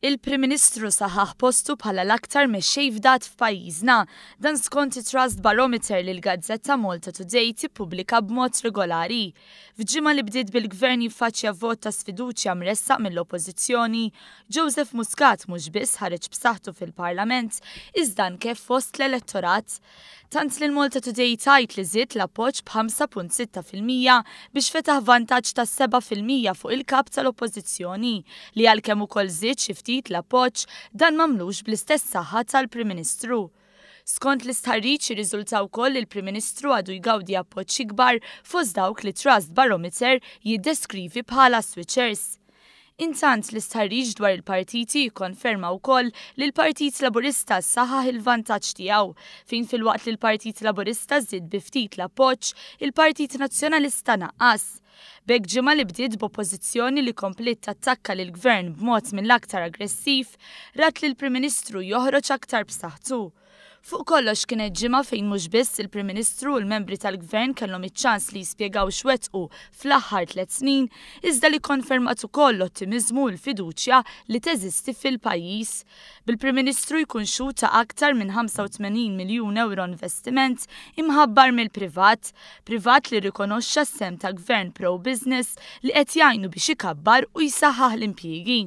Il-Prim Ministru saħaħ postu bħala l-aktar mexxej fdat f'pajjiżna. Dan skont it-Trust Barometer li l-gazzetta Malta Today tippubblika b'mod regolari. F'ġimgħa li bdiet bil-Gvern jiffaċċja vot ta' sfiduċja mressaq mill-Oppożizzjoni, Joseph Muscat mhux biss ħareġ b'saħħtu fil-Parlament, iżda anke fost l-elettorat. Tant li l-Malta Today tgħid li żied l-appoġġ b'5.6% biex fetaħ vantaġġ ta' 7% fuq il-Kap tal-Oppożizzjoni, li għalkemm ukoll żied xi ftit l-appoġġ, dan m'għamlux bl-istess saħħa tal-Prim Ministru. Skont l-istħarriġ jirriżulta wkoll li l-Prim Ministru għadu jgawdi appoġġ ikbar fost dawk li Trust Barometer jiddeskrivi bħala switchers. Intant, l-istħarriġ dwar il-partiti jikkonferma wkoll li l-Partit Laburista saħaħ il-vantaġġ tiegħu, fejn filwaqt li l-Partit Laburista żied bi ftit l-appoġġ, il-Partit Nazzjonalista naqqas. B'hekk ġimgħa li bdiet b'Oppożizzjoni li kompliet tattakka lill-Gvern b'mod mill-aktar aggressiv, rat lill-Prim Ministru joħroġ aktar b'saħħtu. Fuq kollox kienet ġimgħa fejn mhux biss il-Prim Ministru u l-membri tal-Gvern kellhom iċ-ċans li jispjegaw x'wettqu fl-aħħar tlett snin, iżda li kkonfermat ukoll l-ottimiżmu u l-fiduċja li teżisti fil-pajjiż. Bil-Prim Ministru jkun xhud ta' aktar minn 85 miljun ewro investiment imħabbar mill-privat, privat li rrikonoxxa s-sehem ta' Gvern pro-business li qed jgħinu biex ikabbar u jsaħħaħ l-impjiegi.